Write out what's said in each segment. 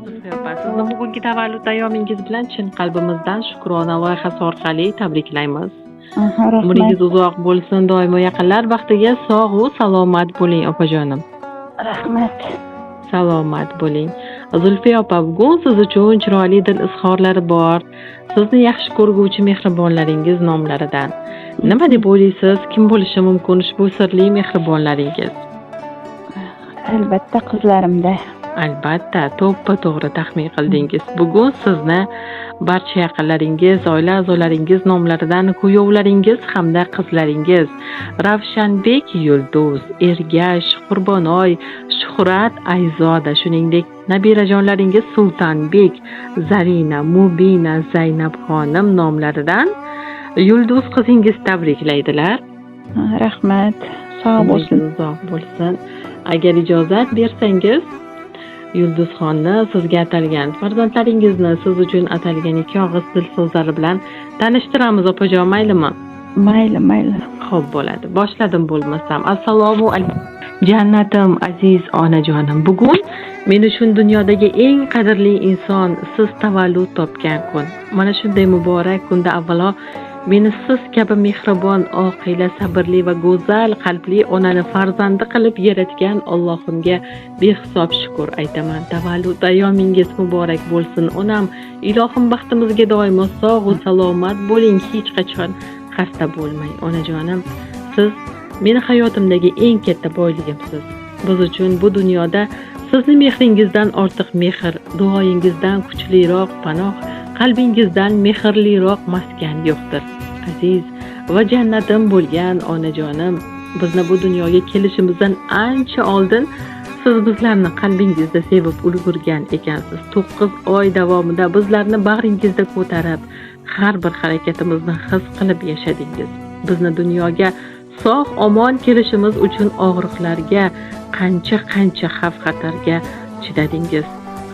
Zulfiya opa, sizni bugungi tavallud ayyomingiz bilan chin qalbimizdan Shukrona loyihasi orqali tabriklaymiz. Aha, rahmat. Umringiz uzoq bo'lsin, doimo yaqinlar baxtiga sog' u salomat bo'ling, opajonim. Rahmat. Salomat bo'ling. Zulfiya opa, bugun siz uchun chiroyli dil izhorlari bor. Sizni yaxshi ko'rguvchi mehribonlaringiz nomlaridan. Nima deb o'ylaysiz, kim bo'lishi mumkin ushbu sirli mehribonlaringiz? Albatta qizlarimda. Albatta, to'ppa-to'g'ri taxmin qildingiz. Bugun sizni barcha yaqinlaringiz, oila a'zolaringiz nomlaridan kuyovlaringiz hamda qizlaringiz Ravshanbek, Yulduz, Ergash, Qurbonoy, Shuhrat, Ayzoda, shuningdek nabirajonlaringiz Sultanbek, Zarina, Mubina, Zaynab xonim nomlaridan Yulduz qizingiz tabriklaydilar. Ha, rahmat. Sog' bo'lsin. Umringiz uzoq bo'lsin. Agar ijozat bersangiz, Yulduzxonni sizga atalgan, farzandlaringizni siz uchun atalgan ikki og'iz dil so'zlari bilan tanishtiramiz, opajon, maylimi? Mayli, mayli. Xo'p, bo'ladi. Boshladim bo'lmasam. Assalomu alaykum. Jannatim, aziz onajonim. Bugun men uchun dunyodagi eng qadrli inson siz tavallud topgan kun. Mana shunday muborak kunda avvalo meni siz kabi mehribon, oqila, sabrli va go'zal qalbli onani farzandi qilib yaratgan Allohimga behisob shukur aytaman. Tavallud ayyomingiz muborak bo'lsin, onam. Ilohim baxtimizga doimo sog' va salomat bo'ling, hech qachon xasta bo'lmang, onajonim. Siz meni hayotimdagi eng katta boyligimsiz. Biz uchun bu dunyoda sizni mehringizdan ortiq mehr, duoyingizdan kuchliroq panoh, qalbingizdan mehrliroq maskan yo'qdir. Aziz va jannatim bo'lgan onajonim, bizni bu dunyoga kelishimizdan ancha oldin siz bizlarni qalbingizda sevib ulgurgan ekansiz. 9 oy davomida bizlarni bag'ringizda ko'tarib, har bir harakatimizni his qilib yashadingiz. Bizni dunyoga sog' omon kelishimiz uchun og'riqlarga, qancha-qancha xavf-xatarga chidadingiz.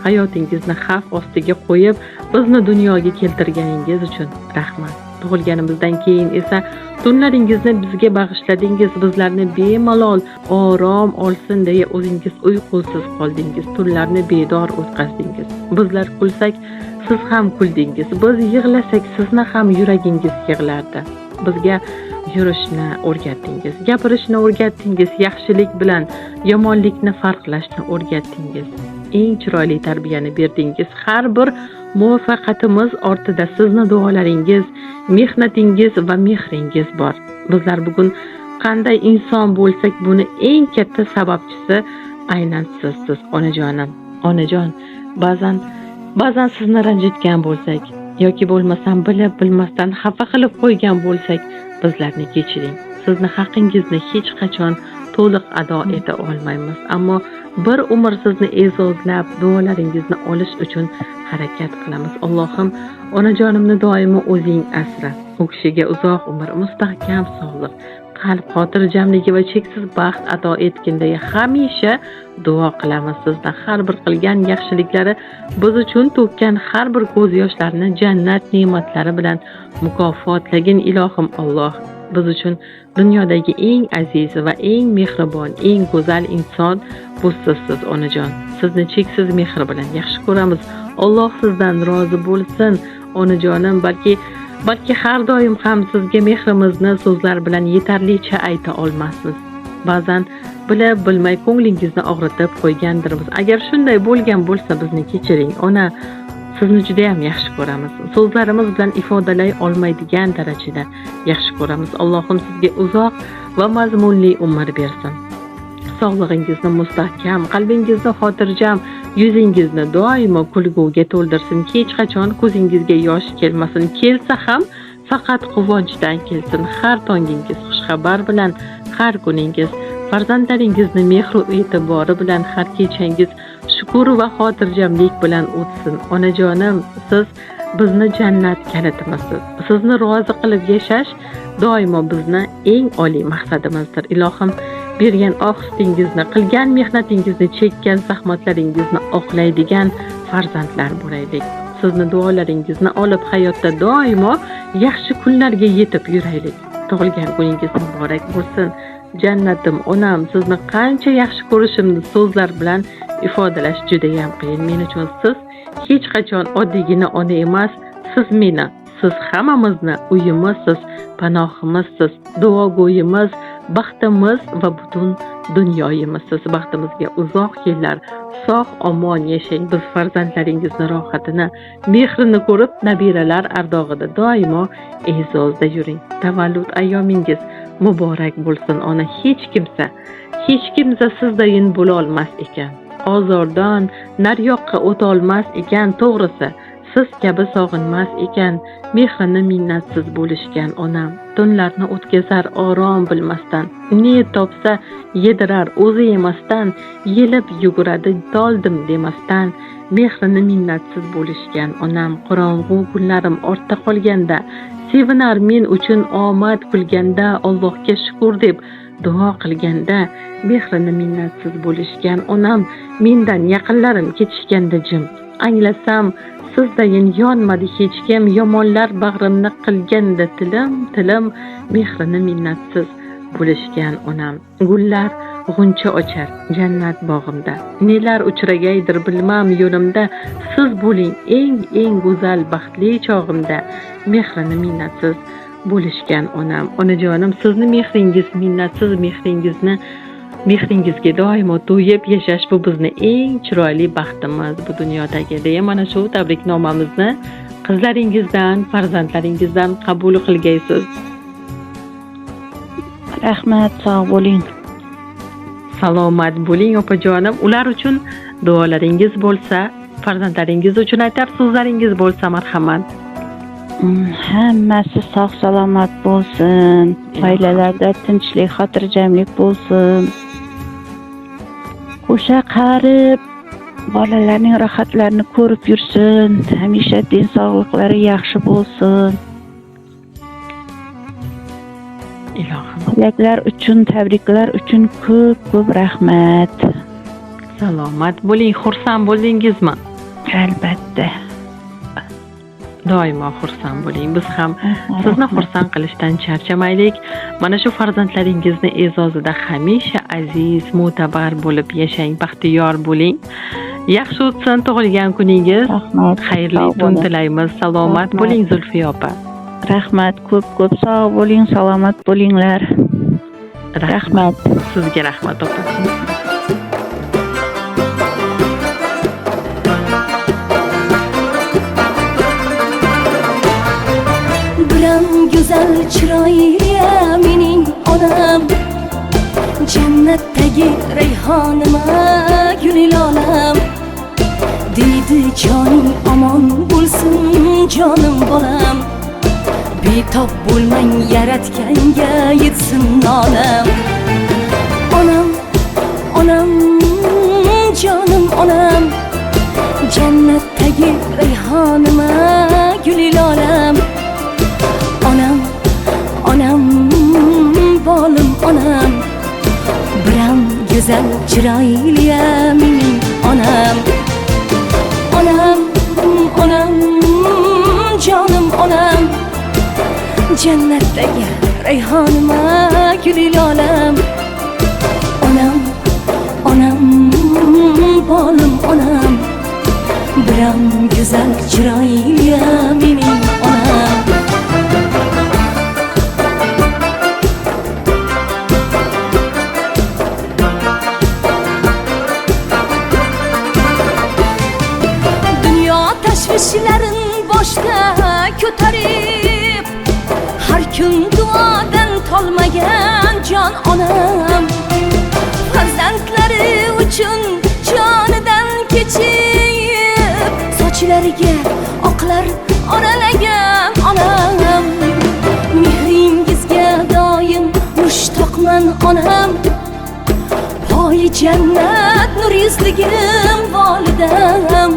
Hayotingizni xavf ostiga qo'yib, bizni dunyoga keltirganingiz uchun rahmat. Tug'ilganimizdan keyin esa tunlaringizni bizga bag'ishladingiz, bizlarni bemalol orom olsin deya o'zingiz uyqusiz qoldingiz, tunlarni bedor o'tkazdingiz. Bizlar kulsak, siz ham kuldingiz. Biz yig'lasak, sizni ham yuragingiz yig'lardi. Bizga yurishni o'rgatdingiz, gapirishni o'rgatdingiz, yaxshilik bilan yomonlikni farqlashni o'rgatdingiz. Eng chiroyli tarbiyani berdingiz. Har bir muvaffaqiyatimiz ortida sizni duolaringiz, mehnatingiz va mehringiz bor. Bizlar bugun qanday inson bo'lsak, buni eng katta sababchisi aynan sizsiz, onajonim. Onajon, ba'zan sizni ranjitgan bo'lsak yoki bo'lmasam bilib bilmasdan xafa qilib qo'ygan bo'lsak, bizlarni kechiring. Sizni haqingizni hech qachon to'liq ado eta olmaymiz, ammo bir umr sizni e'zozlab, duolaringizni olish uchun harakat qilamiz. Allohim, onajonimni doimo o'zing asra. U kishiga uzoq umr, mustahkam sog'liq, qalb xotirjamligi va cheksiz baxt ato etgin deya hamisha duo qilamiz. Sizdan har bir qilgan yaxshiliklari, biz uchun to'kkan har bir ko'z yoshlarini jannat ne'matlari bilan mukofotlagin ilohim Alloh. Biz uchun dunyodagi eng aziz va eng mehribon, eng go'zal inson bu sizsiz, onajon. Sizni cheksiz mehr bilan yaxshi ko'ramiz. Alloh sizdan rozi bo'lsin, onajonim. Balki har doim ham sizga mehrimizni so'zlar bilan yetarlicha ayta olmasmiz. Ba'zan bilib bilmay ko'nglingizni og'ritib qo'ygandirmiz. Agar shunday bo'lgan bo'lsa, bizni kechiring, ona. Sizni juda ham yaxshi ko'ramiz. So'zlarimiz bilan ifodalay olmaydigan darajada yaxshi ko'ramiz. Allohim sizga uzoq va mazmunli umr bersin. Sog'lig'ingizni mustahkam, qalbingizni xotirjam, yuzingizni doimo kulguga to'ldirsin. Hech qachon ko'zingizga yosh kelmasin. Kelsa ham faqat quvonchdan kelsin. Har tongingiz xushxabar bilan, har kuningiz farzandlaringizni mehru e'tibori bilan, har kechangiz shukur va xotirjamlik bilan o'tsin. Onajonim, siz bizni jannat kalitimizsiz. Sizni rozi qilib yashash doimo bizni eng oliy maqsadimizdir. Ilohim bergan oq sutingizni, qilgan mehnatingizni, chekkan zahmatlaringizni oqlaydigan farzandlar bo'laylik. Sizni duolaringizni olib hayotda doimo yaxshi kunlarga yetib yuraylik. Tug'ilgan kuningiz muborak bo'lsin. Jannatim onam, sizni qancha yaxshi ko'rishimni so'zlar bilan ifodalash judayam qiyin. Men uchun siz hech qachon oddiygina ona emas, siz meni, siz hammamizni uyimizsiz, panohimizsiz, duogo'yimiz, baxtimiz va butun dunyoyimizsiz. Baxtimizga uzoq yillar sog' omon yashang. Biz farzandlaringizni rohatini, mehrini ko'rib, nabiralar ardog'ida doimo e'zozda yuring. Tavallud ayyomingiz muborak bo'lsin ona. Hech kimsa sizdayin bo'la olmas ekan. Ozordan naryoqqa o'ta olmas ekan, to'g'risi siz kabi sog'inmas ekan. Mehrini minnatsiz bo'lishgan onam. Tunlarni o'tkazar orom bilmasdan, ne topsa yedirar o'zi yemasdan, yelib yuguradi toldim demasdan. Mehrini minnatsiz bo'lishgan onam. Qorong'u kunlarim ortda qolganda, sevinar men uchun omad kulganda, Allohga shukr deb duo qilganda. Mehrini minnatsiz bo'lishgan onam. Mendan yaqinlarim ketishganda jim, anglasam sizdayin yonmadi hech kim. Yomonlar bag'rimni qilganda tilim tilim. Mehrini minnatsiz bo'lishgan onam. Gullar g'uncha ochar jannat bog'imda, nelar uchragaydir bilmam yo'limda. Siz bo'ling eng eng go'zal baxtli chog'imda. Mehrini minnatsiz bo'lishgan onam. Onajonim, sizni mehringiz minnatsiz, mehringizga doimo to'yib yashash bu bizni eng chiroyli baxtimiz bu dunyodagi, deya mana shu tabriknomamizni qizlaringizdan, farzandlaringizdan qabul qilgaysiz. Rahmat, sog' bo'ling. Salomat bo'ling opajonim. Ular uchun duolaringiz bo'lsa, farzandlaringiz uchun aytar so'zlaringiz bo'lsa marhamat. Hammasi sog' salomat bo'lsin. Oilalarda tinchlik, xotirjamlik bo'lsin. Qo'sha qarib bolalarning rohatlarini ko'rib yursin. Hamisha den sog'liqlari yaxshi bo'lsin. Ilohim. Tilaklar uchun, tabriklar uchun ko'p-ko'p rahmat. Salomat bo'ling. Xursand bo'ldingizmi? Albatta. Doimo xursand bo'ling. Biz ham sizni xursand qilishdan charchamaylik. Mana shu farzandlaringizni e'zozida hamisha aziz, mo'tabar bo'lib yashang, baxtiyor bo'ling. Yaxshi o'tsin tug'ilgan kuningiz. Rahmat. Xayrli tun tilaymiz. Salomat bo'ling Zulfiya opa. Rahmat, ko'p-ko'p sog' bo'ling, salomat bo'linglar. Rahmat. Sizga rahmat opa. Biram go'zal chiroyli mening onam, jannatdagi rayhonima gul lolam. Deydi joning omon bo'lsin jonim bolam, betob bo'lmang yaratganga yetsin nolam. Onam, onam, jonim onam, jannatdagi rayhonima gul lolam. Onam, onam, bolim onam, biram go'zal chiroyli mening onam. Onam, onam, jonim onam, jannatdagi rayhonima gul lolam. Onam, onam, bolim onam, biram go'zal chiroyli mening onam. Dunyo tashvishlarin boshda ko'tarib, har kun duodan tolmagan jon onam. Farzandlari uchun jonidan kechib, sochlariga oqlar oralagan onam. Mehringizga doim mushtoqman onam, poyi jannat nur yuzligim volidam.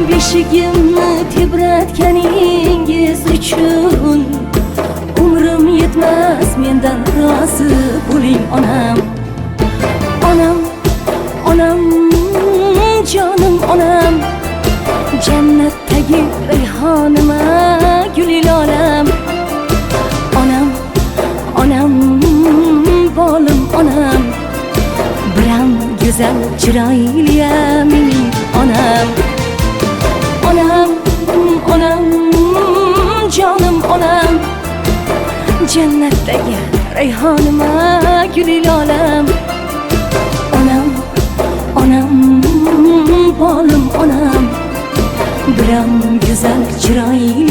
Beshigimni tebratganingiz uchun umrim yetmas, mendan rozi bo'ling onam. Onam, onam, jonim onam, jannatdagi rayhonima gul lolam. Onam, onam, bolim onam, biram go'zal Go'zal chiroyli mening onam. Onam, onam, jonim onam. Jannatdagi rayhonim, guli lolam. Onam, onam, bolim onam. Biram go'zal chiroyli.